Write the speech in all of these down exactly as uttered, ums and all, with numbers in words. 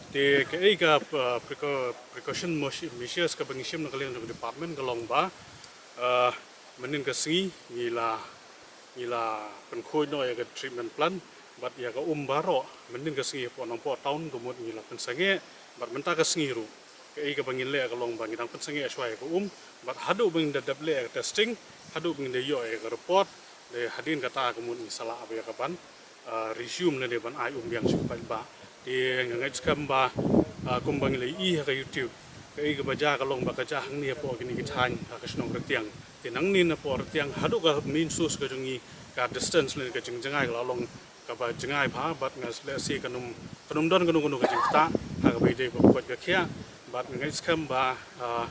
Te kaei ka, uh, precau-, precaution measures kaba ngi shim na ka liang jong ka department ka long ba, uh, mynnin ka sngi ngi la, ngi la pynkhuid noh ïa ka treatment plant bad ïa ka um baroh mynnin ka sngi hapoh Nongpoh town ka mut ngi la pynsangeh bad mynta ka sngi ruh. Kaei kaba ngin leh ka long ba ngi dang pynsangeh shuwa ïa ka um bad haduh ba ngin da dep leh ïa ka testing, haduh ba ngin da ïoh ïa ka report, te hadien kata ka mut ngi sa lah ba ïa ka ban, uh, resume lane ban ai um biang sha ki paidbah. Te nga ngeit skhem ba, uh, kumba ngi la ïohi ha ka YouTube, kaei kaba jia ka long ba ka jia hangne hapoh kine ki thaiñ ha ka shnong Rtiang. Te nangne napoh Rtiang haduh ka main source ka jong ngi ka distance lane ka jingjngai ka la long kaba jngai bha bad nga lehse kan ym, kan ym don kano kano ka jingktah ha kaba ïadei bad ka koit ka khiah. Bad nga ngeit skhem ba, ah,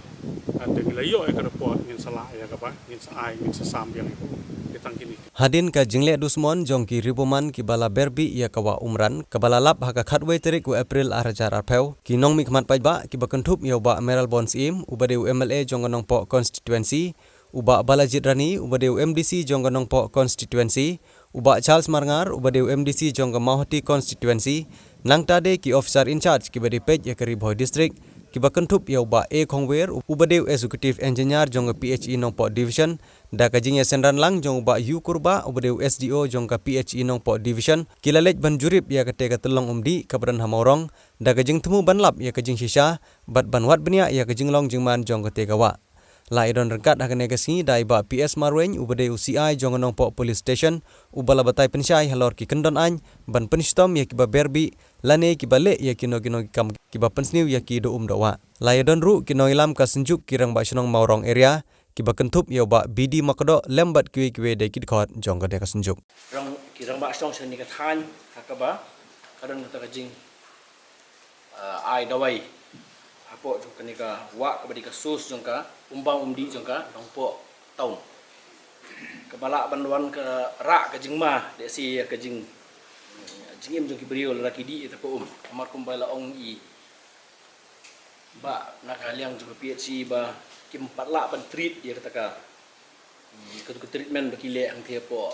hynda ngi la ïoh ïa ka report ngin sa lah ïa kaba ngin sa ai, ngin sa sam biang ïa ka. Te tang kine. Hadien ka jingleh dusmon jong ki ribawman kiba la ber bih ïa ka wah Umran kaba la lap ha ka khatwei tarik u April ar hajar arphew, ki nongmihkhmat paidbah kiba kynthup ïa u Bah Mayralborn Syiem uba dei u M L A jong ka Nongpoh constituency, u Bah Balajied Rani uba dei u M D C jong ka Nongpoh constituency, u Bah Charles Marngar uba dei u M D C jong ka Mawhati constituency, nangta de ki officer in charge kiba dei peit ïa ka Ri Bhoi District, kiba kynthup ïa u Bah A Khongwir uba dei u executive engineer jong ka P H E Nongpoh division, da ka jingïasynran lang jong u Bah U Kurbah uba dei u S D O jong ka P H E Nongpoh division, ki la leit ban jurip ïa kata ka tyllong umdih kaba don ha Mawrong, da ka jingthmu ban lap ïa ka jingshisha bad ban wad bniah ïa ka jinglong jingman jong kata ka wah. La ïadon ryngkat ha kane ka sngi da i Bah P S Marwein uba dei u C I jong ka Nongpoh Police Station, uba la batai pynshai halor ki kyndon aiñ ban pynshitom ïa kiba ber bih lane kiba leh ïa kino kino ki kam kiba pynsniew ïa ki doh um doh wah. La ïadon ruh ki nongïalam ka Synjuk ki Rangbah Shnong Mawrong Area, kiba kynthup ïa u Bah B D Makdoh lem bad kiwei kiwei de ki dkhot jong kane ka Synjuk. Rang, ki Rangbah Shnong sha kane ka thaiñ ha kaba ka don kata ka jing ah, ai dawai hapoh jong kane ka wah kaba dei ka source jong ka umbam umdih jong ka Nongpoh town. Kaba lah ban wan ka rah ka jingma, lehse ïa ka jing, jingim jong ki briew lada ki dih ïa kata ka um. Namar kumba la ong i Bah na ka liang jong ka P H E ba kim pat lah ban treat ïa kata ka Hmm, ka, ka treatment ba ki leh hangtei hapoh,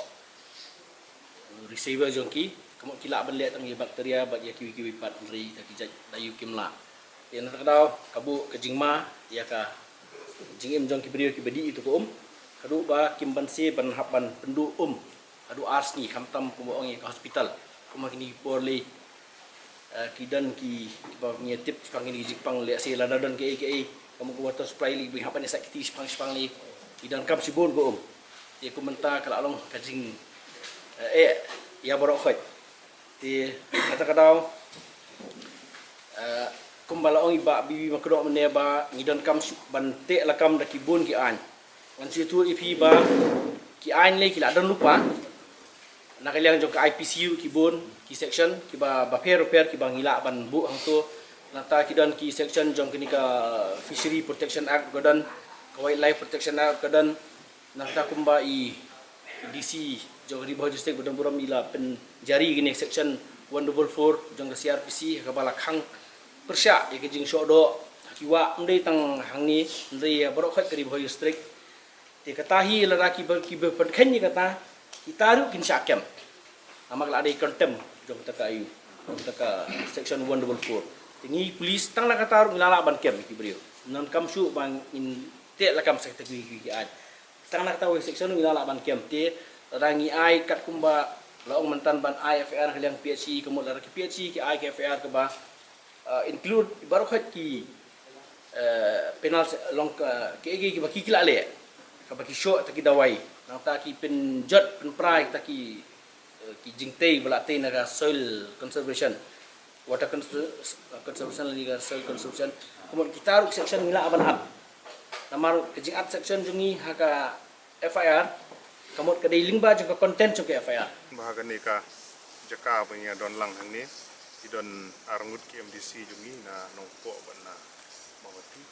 eh, receiver jong ki, ka mut ki lah ban leh tang ïa bacteria bad ïa kiwei kiwei pat, hynrei ïa ki jait dayu kim lah. Te na kata ka daw ka buh ka jingma ïa ka jingim jong ki briew kiba dih ïa kata ka um, haduh ba kim banse ban hap ban pynduh um haduh ar sngi, khamtam kumba ong ïa ka hospital. Kumba kine ki por lei, eh, ki don ki, kiba ngi tip shaphang kine ki jingpang, lehse lada don kaei kaei, ka mut ka water supply lei, ba hap ban ïasaid kti shaphang shaphang lei, ki donkam shibun ka um. Te kumta ka la long ka jing, eh, eh, ïa baroh khoit. Te kata ka daw, eh, kumba la ong i Bah B B Makdoh mynne ba ngi donkam shu-, ban teh lakam da ki bun ki aiñ. Ngan shu ïathuh ïa phi ba ki aiñ lei ki la don lypa na ka liang jong ka I P C U, ki bun ki section kiba bapher bapher kiba ngi lah ban buh hangto. Nangta ki don ki section jong kane ka Fishery Protection Act ka don, ka Wildlife Protection Act ka don. Nangta kumba i D C jong ka Ri Bhoi District ba don burom i la pynjari kane section one double four jong ka C R P C kaba la khang pyrshah ïa ka jingshoh doh ha ki wah, ym dei tang hangne, hynrei ïa baroh khoit ka Ri Bhoi District. Te kata hi lada kiba, kiba pynkheiñ ïa kata, kita ruh kin shah kem. Namar ka la dei contempt jong kata ka aïu, jong kata ka section one double four. Te ngi police tang na kata ruh ngi la lah ban kem ïa ki briew. Ym donkam shuh ba ngin teh lakam sa kata ki, ki, ki aiñ. Tang na kata kawei section ruh ngi la lah ban kem. Te lada ngi ai katkum ba la ong mynta ban ai F I R na ka liang P H E, ka mut lada ki P H E ki ai ka F I R kaba uh, include baroh khoit ki, uh, penal se-, long ka, kiei kiei kiba ki, ki la leh, kaba ki shoh ta ki dawai, nangta ki pynjot pynpra ta ki, uh, ki jingtei ba la tei na ka soil conservation, water conser-, conservation lane ka soil conservation. Ka mut kita ruh section ngi lah ban add. Namar ka jingadd section jong ngi ha ka F I R, ka mut ka dei lyngba jong ka content jong ka F I R. Ba ha kane ka jaka ba ngi don lang hangne, ki don arngut ki M D C jong ngi na Nongpoh bad na Mawhati.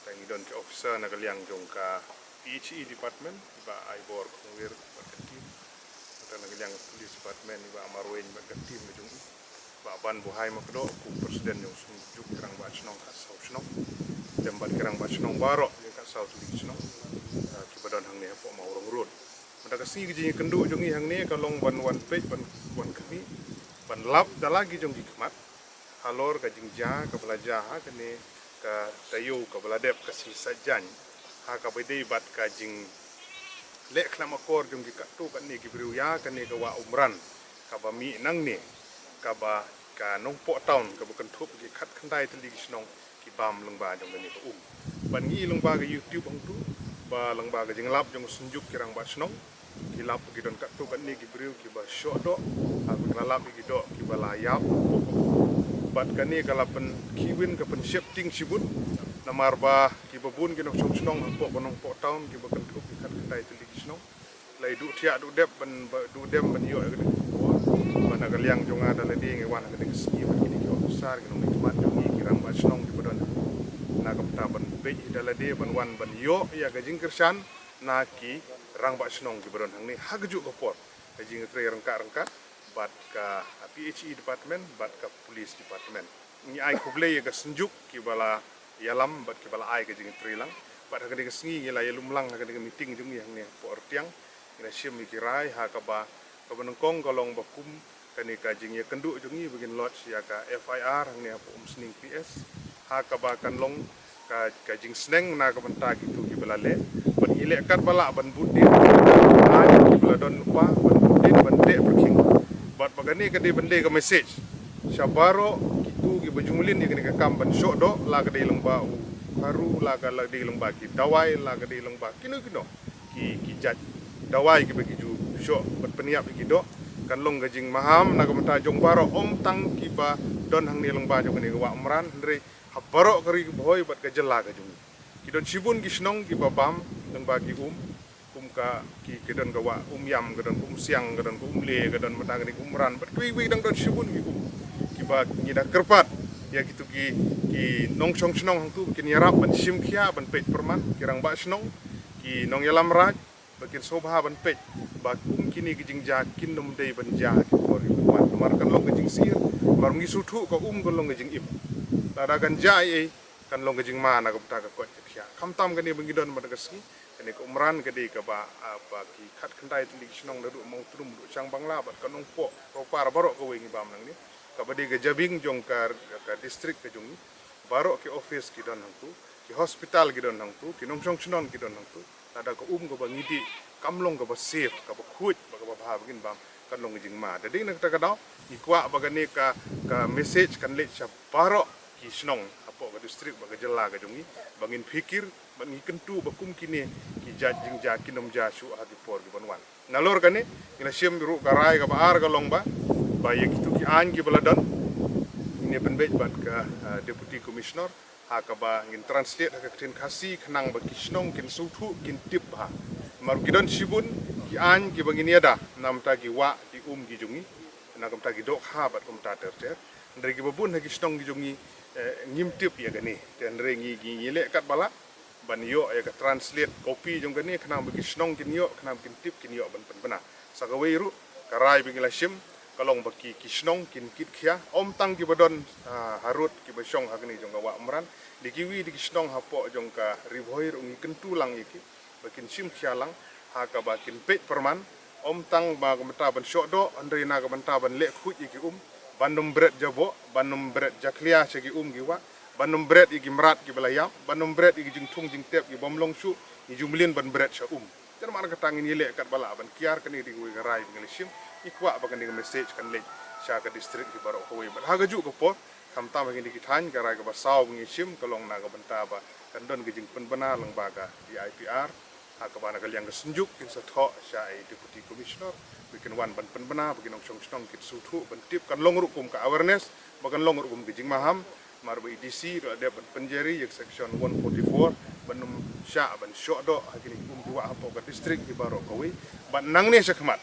Te ngi don ki officer na ka liang jong ka P H E department, i Bah Aibor Khongwir bad ka team. Te na ka liang police department, i Bah Marwein bad ka team jong i. Bah Banbuhai Makdoh, u president jong Synjuk ki Rangbah Shnong khatsaw shnong. Lem bad ki rangbah shnong baroh jong khatsaw tylli ki shnong, ah, kiba don hangne hapoh Mawrong Road. Mynta ka sngi ka jingïakynduh jong ngi hangne ka long ban wan peit, ban wan khmih, ban lap da la ki jong ki khmat. Halor ka jingjia kaba la jia ha kane ka taïew kaba la dep ka sngi Saitjaiñ, ha kaba dei bad ka jingleh khlem akor jong ki katto katne ki briew ïa kane ka wah Umran kaba mih nangne, kaba ka Nongpoh Town kaba kynthup ki khatkhyndai tylli ki shnong ki bam lyngba jong kane ka um. Bad ngi lyngba ka YouTube hangtu, ba lyngba ka jinglap jong ka Synjuk ki Rangbah Shnong, ki lap ki don katto katne ki briew kiba shoh doh, ha, ki la lap ki doh kiba la ïap. Bad kane ka la pynkhih win, ka pynsheptieng shibun, namar ba kiba bun ki nongshong shnong hapoh ka Nongpoh Town kiba kynthup ki khatkhyndai tylli ki shnong la ïa duh thiah duh dep ban, ba, duh dem ban ïoh ïa kane ka khubor. Bad na ka liang jong nga da lade ngi wan ha kane ka sngi bad kine ki officer, ki nongmihkhmat jong ngi, ki rangbah shnong kiba don na ka bynta ban peit ïa da lade, ban wan ban ïoh ïa ka jingkyrshan na ki rangbah shnong kiba don hangne ha kajuh ka por. Ka jingtrei ryngkat ryngkat bad ka, ah, P H E department bad ka police department. Ngi ai khublei ïa ka Synjuk kiba la ïalam bad kiba la ai ka jingtrei lang. Bad ha kane ka sngi ngi la ïalum lang ha kane ka meeting jong ngi hangne hapoh Rtiang. Ngi la shim ïa ki rai ha kaba, kaba nyngkong ka long ba kum kane ka jingïakynduh jong ngi ba ngin lodge ïa ka F I R hangne hapoh Umsning P S, ha kaba kan long ka, ka jingsneng na ka bynta kito kiba la leh. Bad ngi leh katba lah ban bud dien, ha kiba la don lypa, ban bud dien, ban teh pyrkhing. Bad ba kane ka dei ban dei ka message sha baroh kito kiba ju mlien ïa kane ka kam ban shoh doh, la ka dei lyngba u kharu, la ka, la dei lyngba ki dawai, la ka dei lyngba kino kino ki, ki jait dawai kiba ki ju shoh bad pynïap ïa ki doh. Kan long ka jingmaham na ka bynta jong baroh, ym tang kiba don hangne lyngba jong kane ka wah Umran, hynrei ha baroh ka ri ka Bhoi bad ka jylla ka jong ngi. Ki don shibun ki shnong kiba bam lyngba ki um, kum ka, ki, ki don ka wah Umïam, ka don ka Umsiang, ka don ka Umle, ka don mynta kane ka Umran, bad kiwei kiwei dang don shibun ki um kiba ngi da kyrpad ïa kito ki, ki nongshong shnong hangtu ba kin ïarap ban shim khia, ban peit pyrman, ki rangbah shnong, ki nongïalam raid, ba kin sngewbha ban peit ba kum kine ki jingjia kin nym dei ban jia ha ki por kiban wan, namar kan long ka jingsyier. Namar ngi sngewthuh ka um kan long ka jingim. Lada kan jia ei ei, kan long ka jingma na ka bynta ka koit ka khiah. Khamtam kane ba ngi don mynta ka sngi, kane ka Umran ka dei kaba, ah, ba ki khatkhyndai tylli ki shnong naduh Mawtrum, naduh Shangbangla bad ka Nongpoh, Ropar, baroh kawei ngi bam nangne. Kaba dei ka jabieng jong ka, ka district ka jong ngi. Baroh ki office ki don hangtu, ki hospital ki don hangtu, ki nongshong shnong ki don hangtu. Lada ka um kaba ngi dih kam long kaba safe, kaba khuid bad kaba bha ba ngin bam, kan long ka jingma. Da dei na kata ka daw ngi kwah ba kane ka, ka message kan leit sha baroh ki shnong hapoh ka district bad ka jylla ka jong ngi, ba ngin phikir bad ngi kyntu ba kum kine ki jait jingjia kin nym jia shuh ha ki por kiban wan. Nalor kane ngi la shim ruh ka rai kaba ar, ka long ba, ba ïa kito ki aiñ kiba la don ngin ïa pynbeit bad ka, ah, Deputy Commissioner, ha kaba ngin translate ha ka ktien Khasi khnang ba ki shnong kin sngewthuh, kin tip bha. Namar ki don shibun ki aiñ kiba ngin ïada na ka bynta ki wah ki um ki jong ngi, na ka bynta ki dohkha bad kumta ter ter. Hynrei kiba bun ha ki shnong ki jong ngi, eh, ngim tip ïa kane. Te hynrei ngi, ngi, ngi leh katba lah ban ïoh ïa ka translate copy jong kane khnang ba ki shnong kin ïoh, khnang ba kin tip, kin ïoh ban pynbna. Sa kawei ruh ka rai ba ngi la shim ka long ba ki, ki shnong kin kit khia, ym tang kiba don, ah, harud kiba shong ha kane jong ka wah Umran, da kiwei de ki shnong hapoh jong ka Ri Bhoi ruh ngi kyntu lang ïa ki ba kin shim khia lang, ha kaba kin peit pyrman, ym tang ba ka bynta ban shoh doh, hynrei na ka bynta ban leh khuid ïa ki um, ban nym bret jaboh, ban nym bret jakhlia sha ki um ki wah, ban nym bret ïa ki mrad kiba la ïap, ban nym bret ïa ki jingthung jingtep ki bym long shuh, ngi ju mlien ban bret sha um. Te namar kata ngin ïa leh katba lah ban kiar. Kane dei kawei ka rai ba ngi la shim. Ngi kwah ba kane ka message kan leit sha ka district ki baroh kawei. Bad ha kajuh ka por, khamtam ha kine ki thaiñ, ka rai kaba saw ba ngi shim ka long na ka bynta ba kan don ka jingpynbna lyngba ka D I P R, ha kaba na ka liang ka Synjuk kin sa thoh sha i Deputy Commissioner ba kin wan ban pynbna, ba ki nongshong shnong kin sngewthuh ban tip, kan long ruh kum ka awareness, ba kan long ruh kum ka jingmaham. Namar ba i D C ruh la dep ban pynjari ïa ka section one forty-four ban nym shah ban shoh doh ha kine ki um ki wah hapoh ka district ki baroh kawei. Bad nangne shakhmat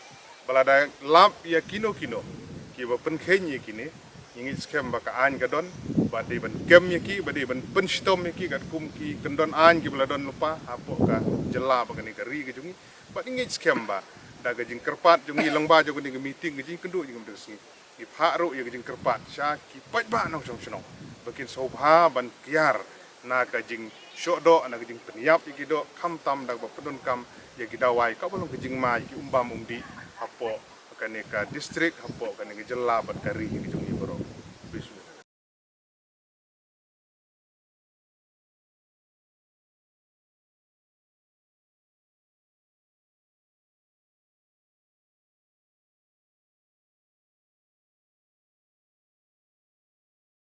ba lada lap ïa kino kino kiba pynkheiñ ïa kine, ngi ngeit skhem ba ka aiñ ka don, ba dei ban kem ïa ki, ba dei ban pynshitom ïa ki katkum ki kyndon aiñ kiba la don lypa hapoh ka jylla bad kane ka ri ka jong ngi. Bad ngi ngeit skhem ba da ka jingkyrpad jong ngi lyngba jong kane ka meeting, ka jingkynduh jong ngi mynta ka sngi, ngi phah ruh ïa ka jingkyrpad sha ki paidbah nongshong shnong ba kin sngewbha ban kiar na ka jingshoh doh, na ka jingpynïap ïa ki doh, khamtam da kaba pyndonkam ïa ki dawai, kaba long ka jingma ïa ki um bam um dih hapoh kane ka district, hapoh kane ka jylla bad ka ri ka jong ngi baroh. Khublei shibun.